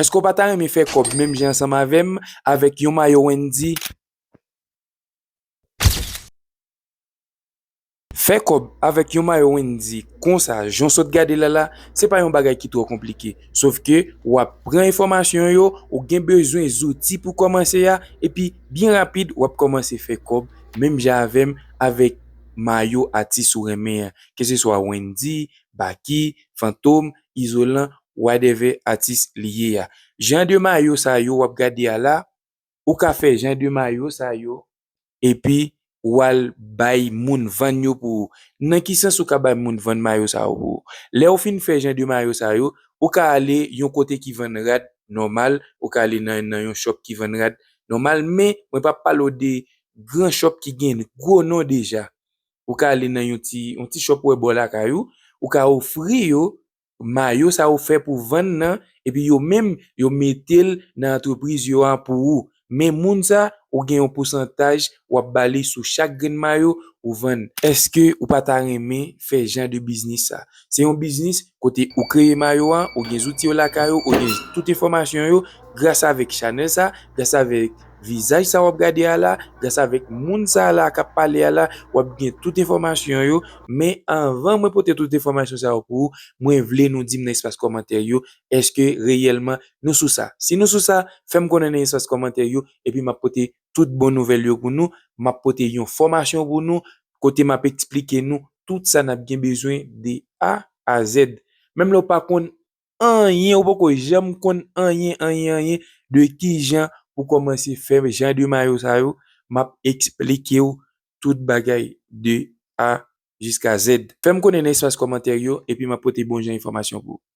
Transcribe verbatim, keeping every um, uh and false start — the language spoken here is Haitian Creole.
Èske w pa ta renmen fè kòb menm jan ansanm avè m avèk yon mayo Wendy? Fè kòb avèk yon mayo Wendy konsa, jan w sot gade l la la, se pa yon bagay ki twò konplike. Sòf ke w ap pran enfòmasyon yo, ou gen bezwen zouti pou kòmanse a, epi byen rapid, w ap kòmanse fè kòb menm jan avè m avèk mayo atis ou renmen an. Keseswa Wendy, Baky, Fantom, Izolan, whatever atis li ye a. Jan de mayo sa yo w ap gade a la, ou ka fè jan de mayo sa yo, epi w al bay moun vann yo pou ou. Nan ki sans ou ka bay moun vann mayo sa yo pou ou? Lè ou fin fè jan de mayo sa yo, ou ka ale yon kote ki vann rad nòmal, ou ka ale nan, nan yon shop ki vann rad nòmal, men mwen p ap pale w de gran shop ki gen gwo non deja. Ou ka ale nan yon ti, yon ti shop ou wè bò lakay ou, ou ka ofri yo mayo sa ou fè pou vann nan, epi yo menm, yo mete l nan antrepriz yo a pou ou. Men moun sa, ou gen yon pousantaj w ap ba li sou chak grenn mayo ou vann. Èske ou pa ta renmen fè jan de biznis sa? Se yon biznis kote ou kreye mayo a, ou gen zouti yo lakay ou, ou gen tout enfòmasyon yo, gras avèk chanèl sa, gras avèk vizaj sa w ap gade a la, gras avèk moun sa a la k ap pale a la, w ap gen tout enfòmasyon yo. Men anvan mwen pote tout enfòmasyon sa yo pou ou, mwen vle nou di m nan espas kòmantè yo, èske reyèlman nou sou sa? Si nou sou sa, fè m konnen nan espas kòmantè yo, epi m ap pote tout bon nouvèl yo pou nou, m ap pote yon fòmasyon pou nou, kote m ap eksplike nou tout sa n ap gen bezwen de A a Z. Menm lè w pa konn anyen, ou poko janm konn anyen, anyen, anyen de kijan pou kòmanse fè jan de mayo sa yo, m ap eksplike w tout bagay de A jiska Z. Fè m konnen nan espas kòmantè yo, epi m ap pote bon jan enfòmasyon pou ou.